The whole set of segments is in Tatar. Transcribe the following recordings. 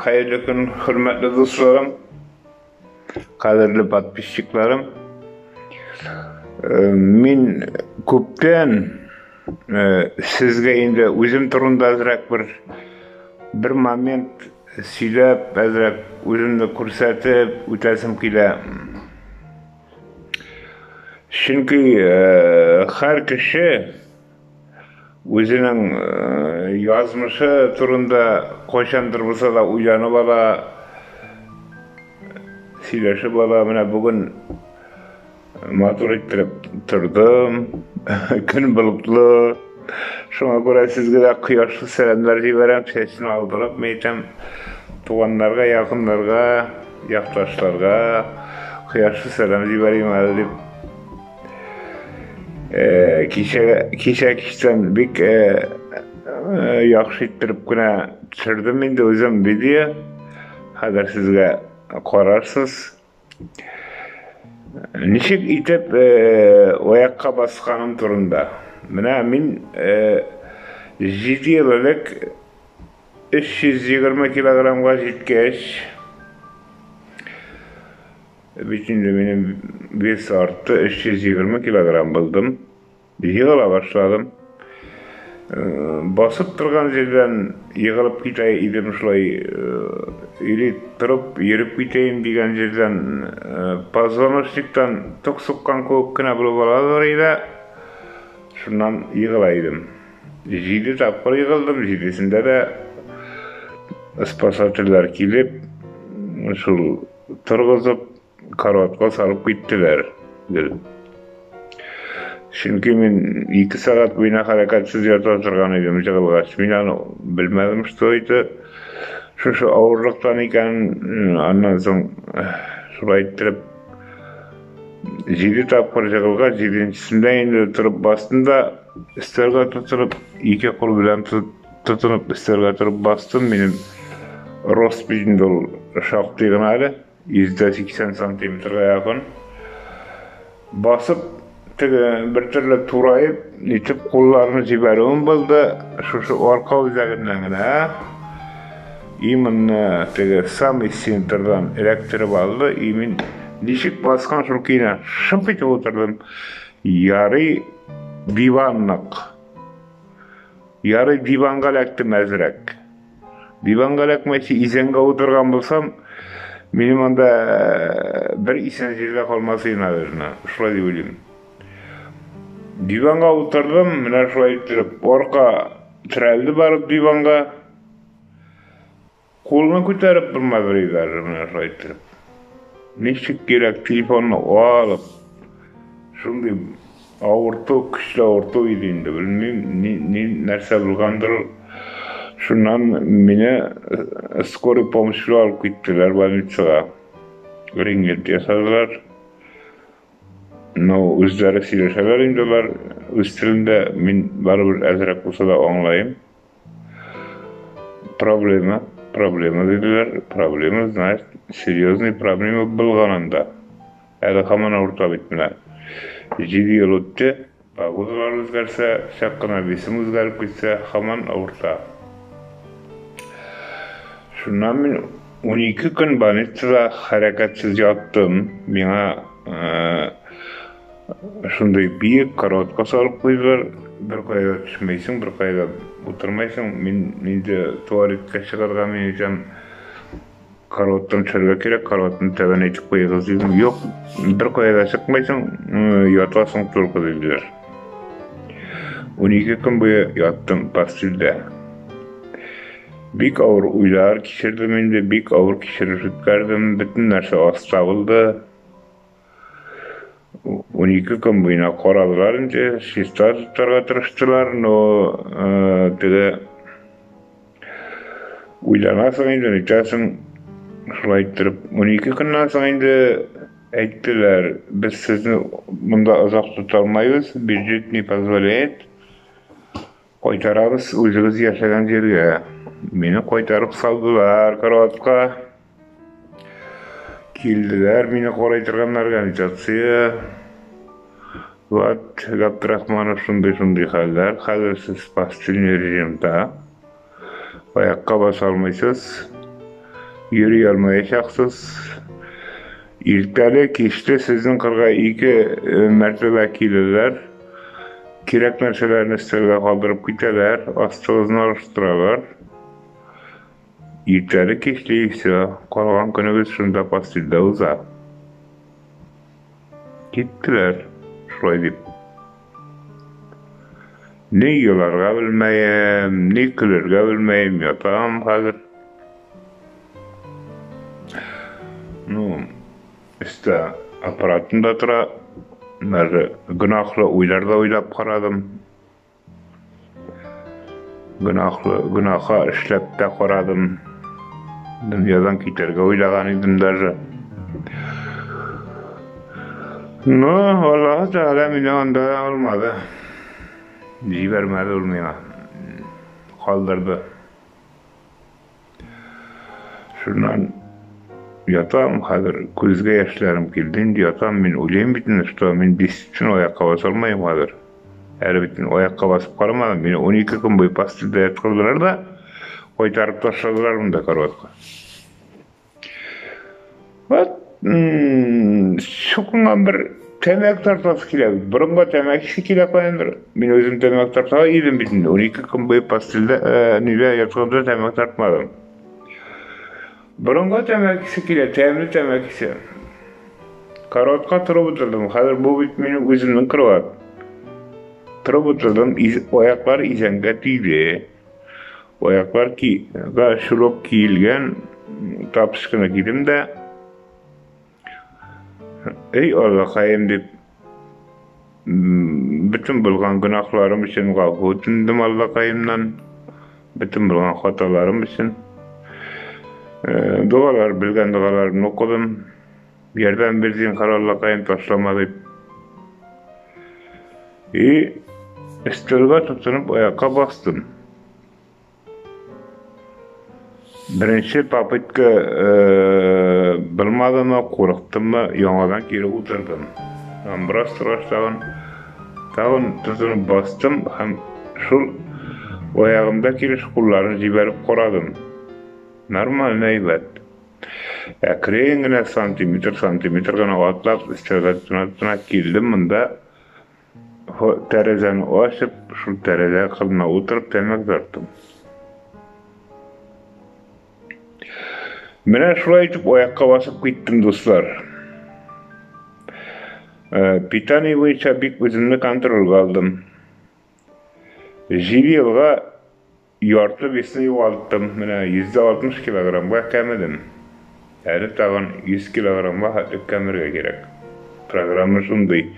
Хәерле көн, хөрмәтле дусларым, кадерле подписчикларым. Мин күптән сезгә инде үзем турында әзрәк бер момент сөйләп, әзрәк үземне күрсәтеп үтәсем килә. Чөнки һәр кеше үзенең язмышы турында кайчандыр булса да уйланып ала, сөйләшеп ала. Менә бүген матур иттереп тордым. Көн болытлы. Шуңа күрә сезгә дә кояшлы сәламнәр җибәрәм, чәчен алдырып, мин әйтәм, туганнарга, якыннарга, якташларга кояшлы сәлам җибәрим әле дип. Кичә кичтән бик яхшы иттереп кенә төшердем инде үзем видео. Хәзер сезгә карарсыз. Ничек итеп аякка басканым турында. Менә мин 7 ел элек 320 килограммга җиткәч, бит инде минем вес артты, 320 килограмм булдым. Егыла башладым. Басып торган җирдән егылып китә идем шулай, или торып йөреп китәем дигән җирдән позвоночниктан ток суккан кебек кенә булып аладыр иде. Шуннан егыла идем. 7 тапкыр егылдым, җидесендә дә спасательләр килеп, шул торгызып, караватка салып киттеләр. Гел. Чөнки мин 2 сәгать буена хәрәкәтсез ята торган идем җыгылгач. Мин аны белмәдем, что это. Шушы авырлыктан икән, аннан соң шулай иттереп 7 тапкыр җыгылгач, җиденчесендә инде торып бастым да, өстәлгә тотынып, ике кул белән тотынып өстәлгә торып бастым. Минем рост бит инде ул шактый гына әле. 180 сантиметрга якын. Басып, теге бер төрле тураеп, нитеп кулларны җибәрүем булды. Шушы арка үзәгеннән генә. Именно теге самый центрдан эләктереп алды. И мин ничек баскан шул көенә шымп итеп утырдым. Ярый диван нык. Ярый диванга эләктем әзрәк. Диванга эләкмәче изәнгә утырган булсам, минем анда бер исән җирдә калмас иде, наверное. Шулай дип уйлыйм. Диванга утырдым, менә шулай иттереп, арка терәлде барып диванга. Кулны күтәреп булмады даже, менә шулай иттереп. Ничек кирәк телефонны алып, шундый авырту, көчле авырту иде инде, белмим, ни, ни нәрсә булгандыр. Шуннан мине скорый помощь алып киттеләр больницага. Рентген ясадылар. Ну, үзләре сөйләшәләр инде алар үз телендә, мин барыбер әзрәк булса да аңлыйм. Проблема, проблема диделәр, проблема, значит, серьезный проблема булган анда. Әле һаман авырта бит менә. 7 ел үтте, погодалар үзгәрсә, чак кына весым үзгәреп китсә, һаман авырта. Шуннан мин 12 көн больницада хәрәкәтсез яттым. Миңа шундый биек караватка салып куйдылар. Бер кая да төшмәйсең, бер кая да утырмайсың. Мин инде туалетка чыгарга мин әйтәм, караваттан төшәргә кирәк, караватны тәбәнәйтеп куегыз дидем. Юк, бер кая да чыкмайсың, ятасың только диделәр. 12 көн буе яттым постельдә. Бик авыр уйлар кичердем инде, бик авыр кичереш үткәрдем. Бөтен нәрсә аста булды. 12 көн буена карадылар инде, чиста тотарга тырыштылар, но теге уйланасың инде, нитәсең, шулай иттереп 12 көннән соң инде әйттеләр, без сезне монда озак тота алмайбыз, бюджет не позволяет, кайтарабыз үзегез яшәгән җиргә. Мине кайтарып салдылар караватка. Килделәр мине карый торган организация. Вот, Габдрахманов шундый-шундый хәлләр. Хәзер сез постельный режимда. Аякка баса алмыйсыз. Йөри алмаячаксыз. Иртәле, кичле сезнең кырга ике мәртәбә киләләр. Кирәк нәрсәләрне өстәлгә калдырып китәләр, астыгызны алыштыралар. Иртәле, кичле и все. Калган көнегез шунда постельдә уза. Киттеләр, шулай дип. Ни еларга белмәем, ни көлергә белмәем, ятам хәзер. Ну, өстә аппаратым да тора. Даже гөнаһлы уйлар да уйлап карадым. Гөнаһлы, гөнаһа эшләп тә карадым. Дөньядан китәргә уйлаган идем даже. Но Аллаһы Тәгалә мине анда алмады. Җибәрмәде ул миңа. Калдырды. Шуннан ятам, хәзер күзгә яшьләрем килде инде, ятам, мин уйлыйм бит инде, что мин действительно аякка баса алмыйм хәзер. Әле бит мин аякка басып карамадым, мине 12 көн буе постельдә яткырдылар да, кайтарып ташладылар монда кроватька. Вот, чукынган бер тәмәке тартасы килә бит. Борынга тәмәке килә каяндыр. Мин үзем тәмәке тарта идем бит инде. 12 көн буе постельдә, нидә ятканда тәмәке тартмадым. Борынга тәмәкесе килә, тәмле тәмәкесе. Караватка торып утырдым. Хәзер бу бит минем үземнең кровать. Торып утырдым, аяклар изәнгә тиде. Аяклар ки, га чулок киелгән тапочканы кидем дә, Эй, Аллакаем дип, бөтен булган гөнаһларым өчен гафу үтендем Аллакаемнан, бөтен булган хаталарым өчен. Догалар, белгән догаларымны укыдым. Ярдәм бир зинһар Аллакаем, ташлама дип. И өстәлгә тотынып аякка бастым. Беренче попытка э, булмадымы, курыктыммы, яңадан кире утырдым. Һәм бераз торгач тагын тагын тотынып бастым һәм шул аягымда килеш кулларын җибәреп карадым. Нормально әйбәт. Әкрен генә сантиметр сантиметр гына атлап өстәлгә тотына-тотына килдем монда. Тәрәзәне ачып, шул тәрәзә кырына утырып тәмәке тарттым. Менә шулай итеп аякка басып киттем, дуслар. Э, питание буенча бик үземне контрольгә алдым. Җиде елга Ярты весны югалттым, менә 160 килограммга кәмедем. Әле тагын 100 килограммга хәтле кәмергә кирәк. Программа шундый.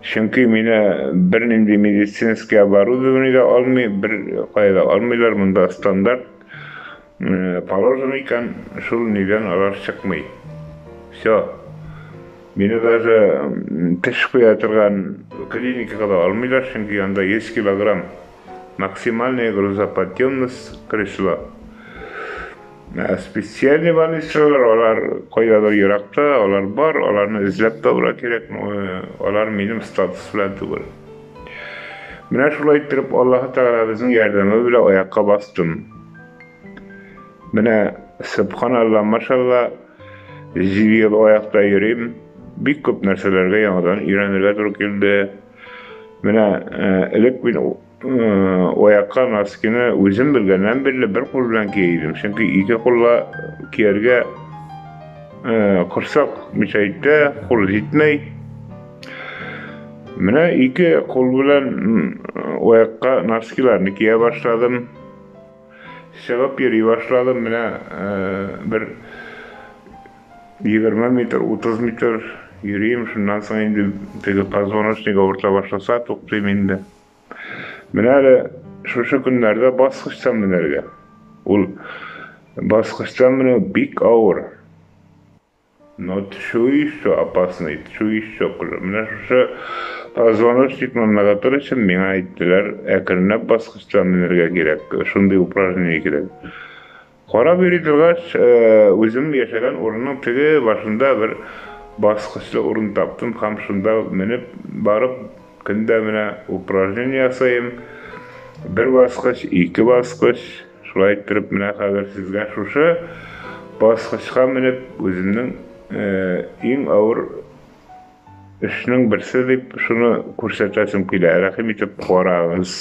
Чөнки мине бернинди медицинский оборудование дә алмый, бер кая да алмыйлар, монда стандарт положен икән, шул нидән алар чыкмый. Все. Мине даже теш куя торган клиникага да алмыйлар, чөнки анда 100 килограмм Максимальная грузоподъемность кресла. Специальный больницалар, алар кайдадыр еракта, алар бар, аларны эзләп табырга кирәк, алар минем статус белән түгел. Менә шулай иттереп Аллаһы Тәгаләбезнең ярдәме белән аякка бастым. Менә субханалла, машалла, җиде ел аякта йөрим. Бик күп нәрсәләргә яңадан өйрәнергә туры килде. Менә элек мин аякка носкины үзем белгәннән бирле бер кул белән кия идем. Чөнки ике кулла кияргә корсак мешает, кул җитмәй. Менә ике кул белән аякка носкиларны кия башладым. Чыгып йөри башладым. Менә бер 20 метр, 30 метр йөрим, шуннан соң инде теге позвоночник авырта башласа, туктыйм инде. Менә әле шушы көннәрдә баскычтан менәргә. Ул баскычтан менү бик авыр. Но төшү еще опасный, төшү еще хуже. Менә шушы позвоночникны ныгытыр өчен миңа әйттеләр, әкренләп баскычтан менәргә кирәк, шундый упражнение кирәк. Карап йөри торгач, үзем яшәгән урынның теге башында бер баскычлы урын таптым һәм шунда менеп барып, көн дә менә упражнение ясыйм. Бер баскыч, ике баскыч, шулай иттереп менә хәзер сезгә шушы Баскычка менеп, үземнең иң авыр эшнең берсе дип шуны күрсәтәсем килә. Рәхим итеп карагыз.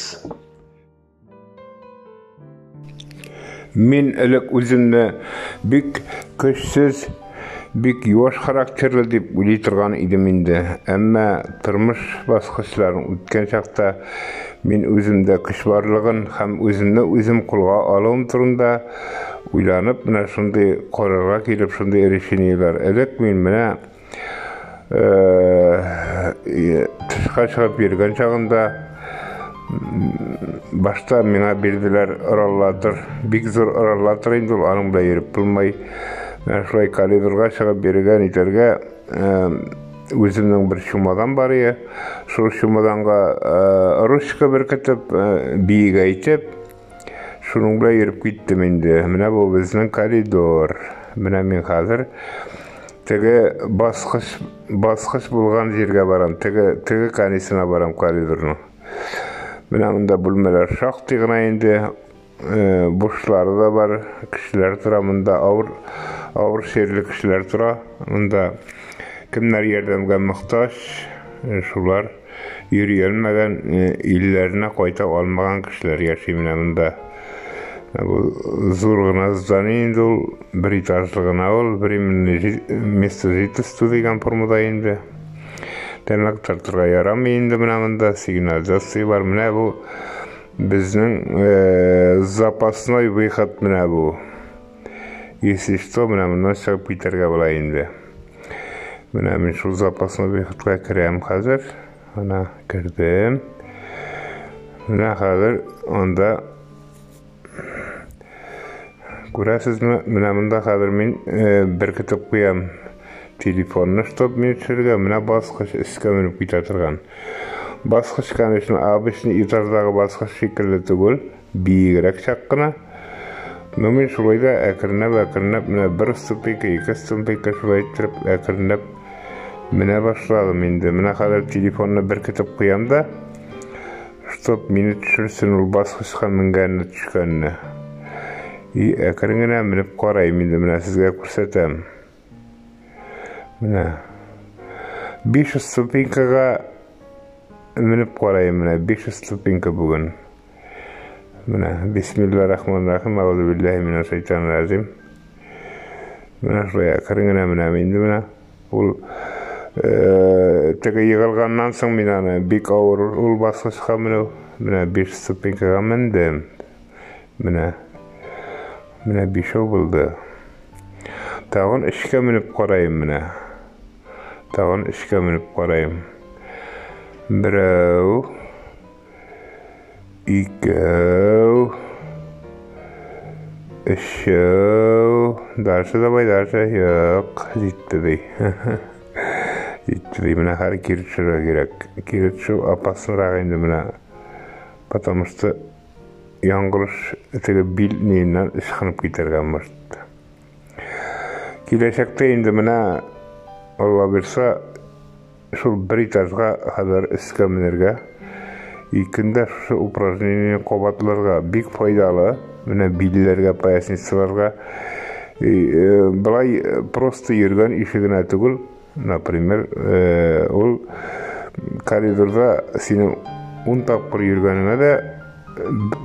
Мин элек үземне бик көчсез, бик юаш характерлы дип уйлый торган идем инде. Әмма тормыш баскычларын үткән чакта мин үземдә көч барлыгын һәм үземне үзем кулга алуым турында уйланып, менә шундый карарга килеп, шундый решениеләр. Элек мин менә тышка чыгып йөргән чагында башта миңа бирделәр роллатор, бик зур роллатор инде ул, аның белән йөреп булмый. Менә шулай коридорга чыгып йөрергә, нитәргә үземнең бер чемодан бар иде. Шул чемоданга ручка беркетеп, биегәйтеп, шуның белән йөреп киттем инде. Менә бу безнең коридор. Менә мин хәзер теге баскыч, баскыч булган җиргә барам, теге, теге канисына барам коридорның. Менә монда бүлмәләр шактый гына инде, бушлары да бар, кешеләр тора монда, авыр, авыр чирле кешеләр тора. Монда кемнәр ярдәмгә мохтаҗ, шулар йөри алмаган, илләренә кайта алмаган кешеләр яши менә монда. Бу зур гына здание инде ул, бер этажлы гына ул, временное место жительства дигән формада инде. Тәмәке тартырга ярамый инде менә монда, сигнализация бар. Менә бу безнең запасной выход менә бу. Если что, менә моннан чыгып китәргә була инде. Менә мин шул запасной выходка керәм хәзер. Менә кердем. Менә хәзер анда күрәсезме, менә монда хәзер мин беркетеп куям телефонны, чтоб мин төшергә. Менә баскыч өскә менеп китә торган. Баскыч, конечно, обычный этаждагы баскыч шикелле түгел, биегрәк чак кына. Но мин шулай да әкренләп, әкренләп, менә бер ступенька, ике ступенька шулай иттереп, әкренләп менә башладым инде. Менә хәзер телефонны беркетеп куям да, чтоб мине төшерсен ул баскычка менгәнне, төшкәнне. И әкрен генә менеп карайм инде, менә сезгә күрсәтәм. Менә 5 ступенькага менеп карайм, менә 5 ступенька бүген. Менә бисмилла рахман рахим, аузу биллахи минаш шайтанир раҗим. Менә шулай әкрен генә менәм инде менә. Ул теге егылганнан соң мин аны бик авыр ул баскычка менү. Менә 5 ступенькага мендем. Менә. Менә бишәү булды. Тагын өчкә менеп карайым менә. Тагын өчкә менеп карайым. Берәү, икәү, өчәү. Дальше давай, дальше. Юк, җитте ди. Җитте ди. Менә хәзер кире төшәргә кирәк. Кире төшү опаснырак инде менә. Потому что яңгырыш теге бил ниеннән ычкынып китәргә может. Киләчәктә инде менә Алла бирсә, шул бер этажга кадәр өскә менергә, икендә шушы упражнениене кабатларга бик файдалы. Менә билләргә, поясницаларга. Былай просто йөргән ише генә түгел. Например, ул коридорда синең 10 тапкыр йөргәнеңә дә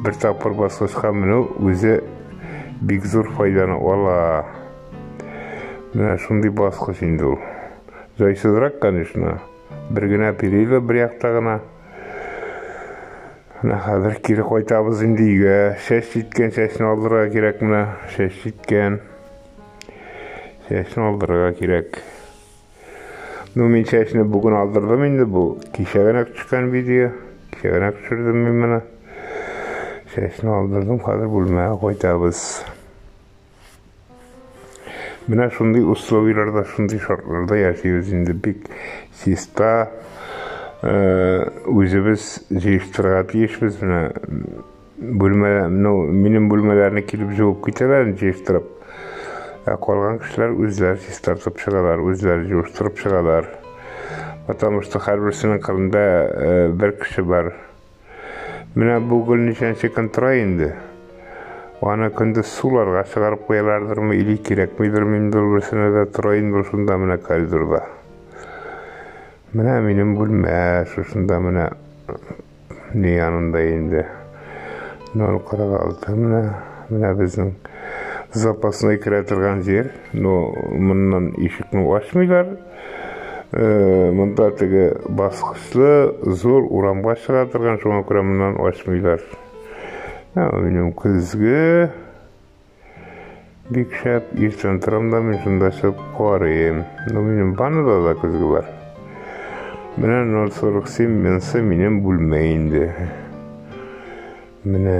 бер тапкыр баскычка менү үзе бик зур файданы ала. Менә шундый баскыч инде ул. Җайсызрак, конечно. Бер генә перила бер якта гына. Менә хәзер кире кайтабыз инде өйгә. Чәч җиткән, чәчне алдырырга кирәк менә. Чәч җиткән. Чәчне алдырырга кирәк. Ну, мин чәчне бүген алдырдым инде бу. Кичә генә төшкән видео. Кичә генә төшердем мин моны. Чәчне алдырдым, хәзер бүлмәгә кайтабыз. Менә шундый условияләрдә, шундый шартларда яшибез инде. Бик чиста, үзебез җыештырырга тиешбез. Менә бүлмә, ну, минем бүлмәләрне килеп җуып китәләр, җыештырып. Ә калган кешеләр үзләре чистартып чыгалар, үзләре җуыштырып чыгалар. Потому что һәрберсенең кырында бер кеше бар. Менә бу гөл ничәнче көн тора инде. Аны көндез суларга чыгарып куялардырмы или кирәкмидерме инде ул берсенә дә тора инде ул шунда менә коридорда. Менә минем бүлмә шушында менә ни янында инде. 0,46 менә менә безнең запасной керә торган җир. Но моннан ишекне ачмыйлар. Монда теге баскычлы зур урамга чыга торган, шуңа күрә моннан ачмыйлар. Минем көзге бик шәп. Иртән торам да мин шунда чыгып карыйм. Ну, минем ваннада да көзге бар. Менә 0,47 менсы минем бүлмә инде. Менә.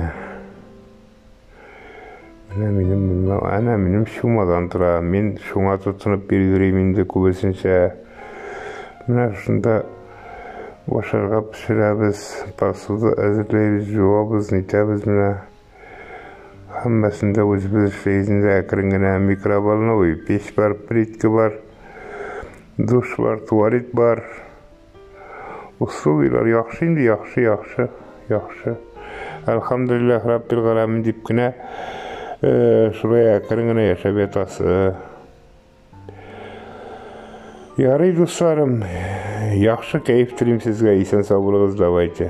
Менә минем бүлмә. Әнә минем чумадан тора. Мин шуңа тотынып йөрим инде күбесенчә. Менә шунда ашарга пешерәбез, посуда әзерләйбез, жуабыз, нитәбез менә. Һәммәсен дә үзебез эшләйбез инде әкрен генә. Микроволновый печь бар, плитка бар, душ бар, туалет бар. Условияләр яхшы инде, яхшы, яхшы, яхшы. Әлхәмдүлилләһ Раббил галәмин дип кенә шулай әкрен генә яшәп ятасы. Ярый, дусларым, яхшы кәеф телим сезгә, исән сау булыгыз, давайте.